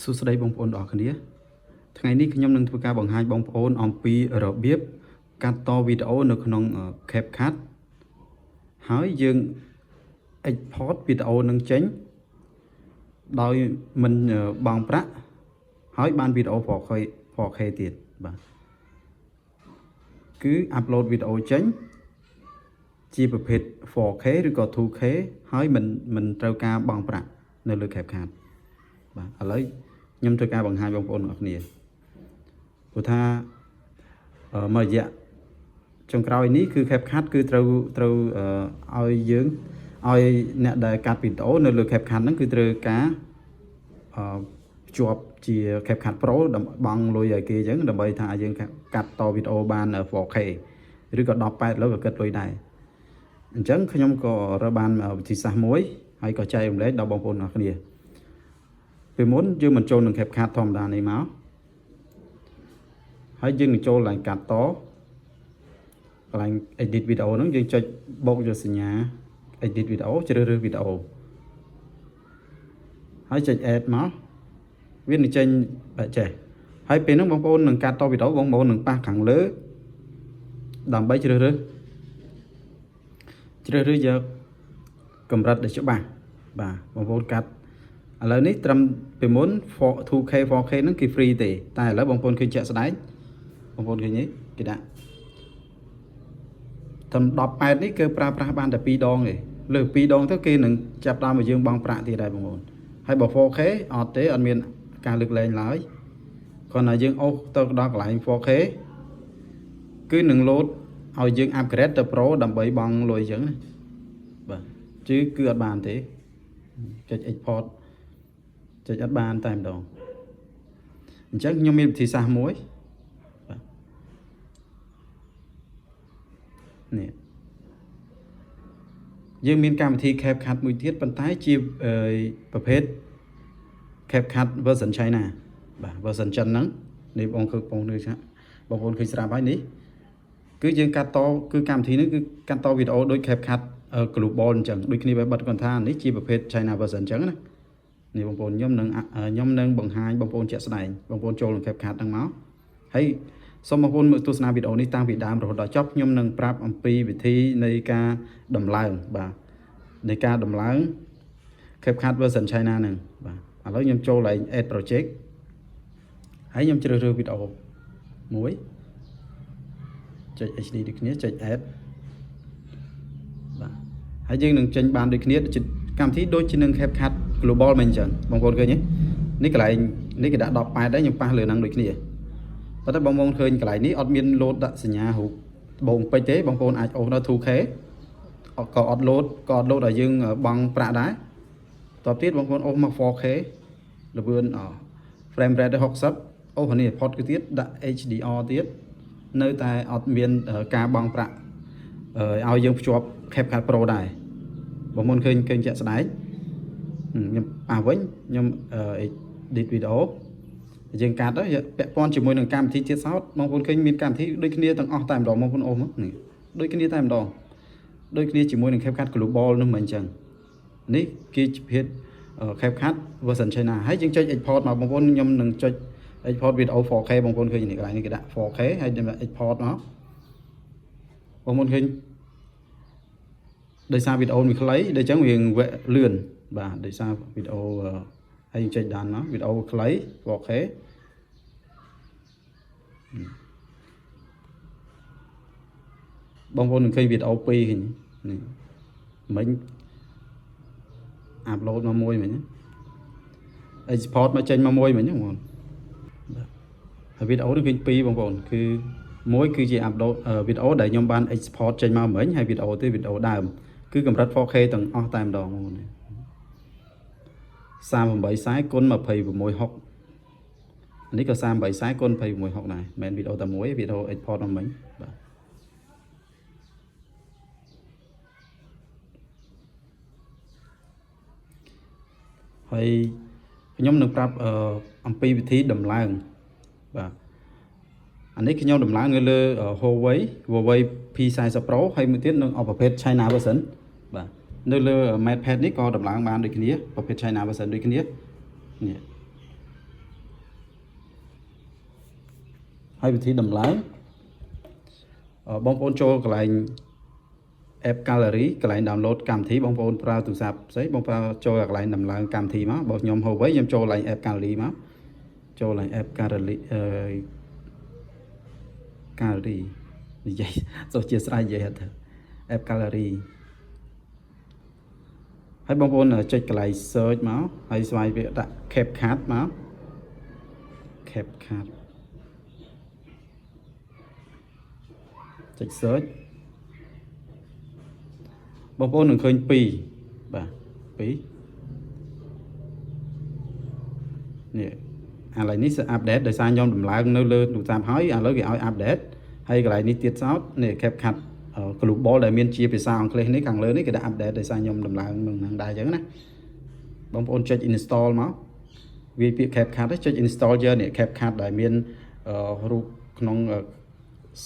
សួស្តីបងប្អូនទាំងអស់គ្នាថ្ងៃនេះខ្ញុំនឹងធ្វើការបង្ហាញបងប្អូនអំពីរបៀបកាត់តវីដេអូនៅក្នុង CapCut ហើយយើង export វីដេអូនឹងចេញដោយមិនបង់ប្រាក់ហើយបានវីដេអូ 4K ទៀតបាទគឺ upload វីដេអូចេញជាប្រភេទ 4K ឬក៏ 2K ហើយមិនត្រូវការបង់ប្រាក់នៅលើ CapCut បាទឥឡូវខ្ញុំធ្វើការបង្ហាញបងប្អូនទាំងអស់គ្នាព្រោះថាមួយរយៈចុងក្រោយនេះគឺ CapCut គឺត្រូវឲ្យយើងឲ្យអ្នកដែលកាត់វីដេអូនៅលើ CapCut ហ្នឹងគឺត្រូវការភ្ជាប់ជា CapCut Pro ដើម្បីបង់លុយឲ្យគេអញ្ចឹងដើម្បីថាយើងកាត់តវីដេអូបាន 4K ឬក៏18លើក៏គិតលុយដែរអញ្ចឹងខ្ញុំក៏រើបានវិធីសាស្ត្រមួយហើយក៏ចែករំលែកដល់បងប្អូនទាំងអស់គ្នាពីមុនយើងមិនចូលនឹង CapCut ធម្មតានេះមកហើយយើងនឹងចូលកន្លែងកាត់តកន្លែង edit video ហ្នឹងយើងចុចបូកយកសញ្ញា edit video ជ្រើសរើសវីដេអូហើយចុច add មកវានឹងចេញបែបចេះហើយពេលហ្នឹងបងប្អូននឹងកាត់តវីដេអូបងប្អូននឹងប៉ះខាងលើដើម្បីជ្រើសរើសយកកម្រិតដែលច្បាស់បាទបងប្អូនកាត់ឥឡូវនេះត្រឹមពីមុន 2K 4K ហ្នឹងគេ free ទេតែឥឡូវបងប្អូនឃើញជាក់ស្ដែងបងប្អូនឃើញទេគេដាក់ត្រឹម18នេះគឺប្រើប្រាស់បានតែ2ដងទេលើ2ដងទៅគេនឹងចាប់ដើមឲ្យយើងបង់ប្រាក់ទៀតដែរបងប្អូនហើយបើ 4K អត់ទេអត់មានការលើកលែងឡើយគ្រាន់តែយើងអូសទៅដល់កន្លែង 4K គឺនឹងលោតឲ្យយើង upgrade ទៅ Pro ដើម្បីបង់លុយអញ្ចឹងណាបាទជឿគឺអត់បានទេចុច export ចុចអត់បានតែម្ដងអញ្ចឹងខ្ញុំមានវិធីសាស្ត្រមួយបាទនេះយើងមានកម្មវិធី CapCut មួយទៀតប៉ុន្តែជាប្រភេទ CapCut version China បាទ version ចិនហ្នឹងនេះបងគឺបងនេះបងប្អូនឃើញស្រាប់ហើយនេះគឺយើងកាត់តគឺកម្មវិធីនេះគឺកាត់តវីដេអូដូច CapCut Global អញ្ចឹងដូចគ្នាបែបបិទគាត់ថានេះជាប្រភេទ China version អញ្ចឹងណានេះបងប្អូនខ្ញុំនឹងបង្ហាញបងប្អូនជាក់ស្ដែងបងប្អូនចូលក្នុង CapCut ហ្នឹងមកហើយសូមបងប្អូនមើលទស្សនាវីដេអូនេះតាំងពីដើមរហូតដល់ចប់ខ្ញុំនឹងប្រាប់អំពីវិធីនៃការដំឡើងបាទនៃការដំឡើង CapCut version China ហ្នឹងបាទឥឡូវខ្ញុំចូលឡើង add project ហើយខ្ញុំជ្រើសរើសវីដេអូមួយចុច HD ដូចគ្នាចុច add បាទហើយយើងនឹងចេញបានដូចគ្នាកម្មវិធីដូចជានឹង CapCut Global មិនអញ្ចឹងបងប្អូនឃើញទេនេះកន្លែងនេះគេដាក់18ដែរខ្ញុំប៉ះលើហ្នឹងដូចគ្នាប៉ុន្តែបងប្អូនឃើញកន្លែងនេះអត់មានលោតដាក់សញ្ញារូបត្បូងពេជ្រទេបងប្អូនអាចអូសដល់ 2K ក៏អត់លោតក៏អត់លោតឲ្យយើងបង់ប្រាក់ដែរតទៅទៀតបងប្អូនអូសមក 4K ល្បឿន frame rate 60អូសនេះផុតគឺទៀតដាក់ HDR ទៀតនៅតែអត់មានការបង់ប្រាក់ឲ្យយើងភ្ជាប់ CapCut Pro ដែរបងប្អូនឃើញជាក់ស្ដែងខ្ញុំប៉ះវិញខ្ញុំ edit video យើងកាត់ទៅពាក់ព័ន្ធជាមួយនឹងកម្មវិធីទៀតសោតបងប្អូនឃើញមានកម្មវិធីដូចគ្នាទាំងអស់តែម្ដងបងប្អូនអូសមកនេះដូចគ្នាតែម្ដងដូចគ្នាជាមួយនឹង CapCut Global នោះមិនអញ្ចឹងនេះគេជាភេទ CapCut version China ហើយយើងចុច export មកបងប្អូនខ្ញុំនឹងចុច export video 4K បងប្អូនឃើញនេះកន្លែងនេះគេដាក់ 4K ហើយខ្ញុំ export មកបងប្អូនឃើញដោយសារវីដេអូវាខ្លីដូច្នេះវាលឿនបាទដោយសារវីដេអូហើយយើងចុចដានមកវីដេអូខ្លី 4K បងប្អូននឹងឃើញវីដេអូ2ឃើញនេះមិញ upload មកមួយមិញ export មកចេញមកមួយមិញបងប្អូនបាទហើយវីដេអូនេះឃើញ2បងប្អូនគឺមួយគឺជា upload វីដេអូដែលខ្ញុំបាន export ចេញមកមិញហើយវីដេអូទេវីដេអូដើមគឺកម្រិត 4K ទាំងអស់តែម្ដងបងប្អូន38ខ្សែគុណ26 60នេះក៏38ខ្សែគុណ26 60ដែរមិនមែនវីដេអូតែមួយវីដេអូ export មកមិញបាទហើយខ្ញុំនឹងប្រាប់អំពីវិធីដំឡើងបាទអានេះខ្ញុំដំឡើងនៅលើ Huawei P40 Pro ហើយមួយទៀតនឹងប្រភេទ China version បាទនៅលើ MatePad នេះក៏ដំឡើងបានដូចគ្នាប្រភេទ China version ដូចគ្នានេះ ហើយវិធីដំឡើងបងប្អូនចូលកន្លែង app gallery កន្លែង download កម្មវិធីបងប្អូនប្រើទូរស័ព្ទស្អីបងប្អូនចូលកន្លែងដំឡើងកម្មវិធីមកបើខ្ញុំ Huawei ខ្ញុំចូលកន្លែង app gallery មកចូលកន្លែង app gallery អឺ gallery និយាយសូមជាស្រ័យនិយាយអត់ទៅ app gallery ហើយបងប្អូនចុចកន្លែង search មកហើយស្វែងពាក្យដាក់ CapCut មក CapCut ចុច search បងប្អូននឹងឃើញ2បាទ2នេះឥឡូវនេះគឺ update ដោយសារខ្ញុំដំឡើងនៅលើទូរស័ព្ទហើយឥឡូវគេឲ្យ update ហើយកន្លែងនេះទៀតសោតនេះ CapCut Global ដែលមានជាភាសាអង់គ្លេសនេះខាងលើនេះគេដាក់ update ដោយសារខ្ញុំដំឡើងនឹងហ្នឹងដែរអញ្ចឹងណាបងប្អូនចុច install មកវាពាក្យ CapCut ចុច install យកនេះ CapCut ដែលមានរូបក្នុង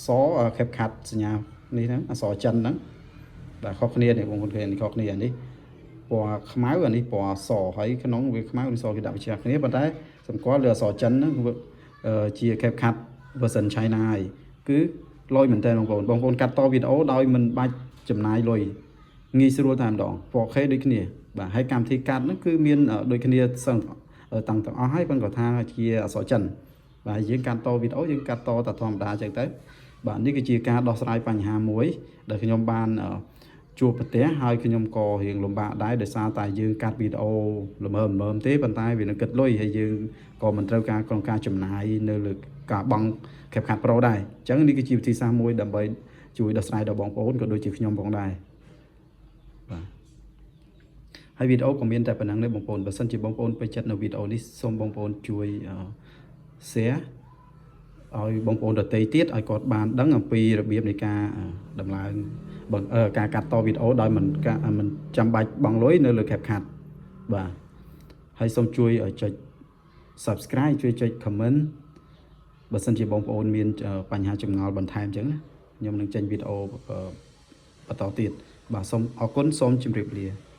ស CapCut សញ្ញានេះហ្នឹងអក្សរចិនហ្នឹងបាទខុសគ្នានេះបងប្អូនឃើញនេះខុសគ្នាអានេះពណ៌ខ្មៅអានេះពណ៌សហើយក្នុងវាខ្មៅឬសគេដាក់វិជាគ្នាប៉ុន្តែសម្គាល់លើអក្សរចិនហ្នឹងជា CapCut version China ហើយគឺលយមែនតើបងប្អូនបងប្អូនកាត់តវីដេអូដោយមិនបាច់ចំណាយលុយងាយស្រួលតែម្ដង 4K ដូចគ្នាបាទហើយកម្មវិធីកាត់ហ្នឹងគឺមានដូចគ្នាសឹងតាំងទាំងអស់ហើយប៉ុន្តែគាត់ថាជាអក្សរចិនបាទយើងកាត់តវីដេអូយើងកាត់តតែធម្មតាអញ្ចឹងទៅបាទនេះគឺជាការដោះស្រាយបញ្ហាមួយដែលខ្ញុំបានជួបប្រទះហើយខ្ញុំក៏រៀងលំបាកដែរដោយសារតែយើងកាត់វីដេអូល្មើល្មមទេប៉ុន្តែវានឹងគិតលុយហើយយើងក៏មិនត្រូវការក្នុងការចំណាយនៅលើការបង់ CapCut Pro ដែរអញ្ចឹងនេះគឺជាវិធីសាស្ត្រមួយដើម្បីជួយដោះស្រាយដល់បងប្អូនក៏ដូចជាខ្ញុំផងដែរបាទហើយវីដេអូក៏មានតែប៉ុណ្ណឹងទេបងប្អូនបើសិនជាបងប្អូនពេញចិត្តនៅវីដេអូនេះសូមបងប្អូនជួយ share ឲ្យបងប្អូនដទៃទៀតឲ្យគាត់បានដឹងអំពីរបៀបនៃការដំឡើងការកាត់តវីដេអូដោយមិនមិនចាំបាច់បង់លុយនៅលើ CapCut បាទហើយសូមជួយឲ្យចុច Subscribe ជួយចុច comment បើសិនជាបងប្អូនមានបញ្ហាចម្ងល់បន្ថែមអញ្ចឹងណាខ្ញុំនឹងចេញវីដេអូបន្តទៀតបាទសូមអរគុណសូមជម្រាបលា។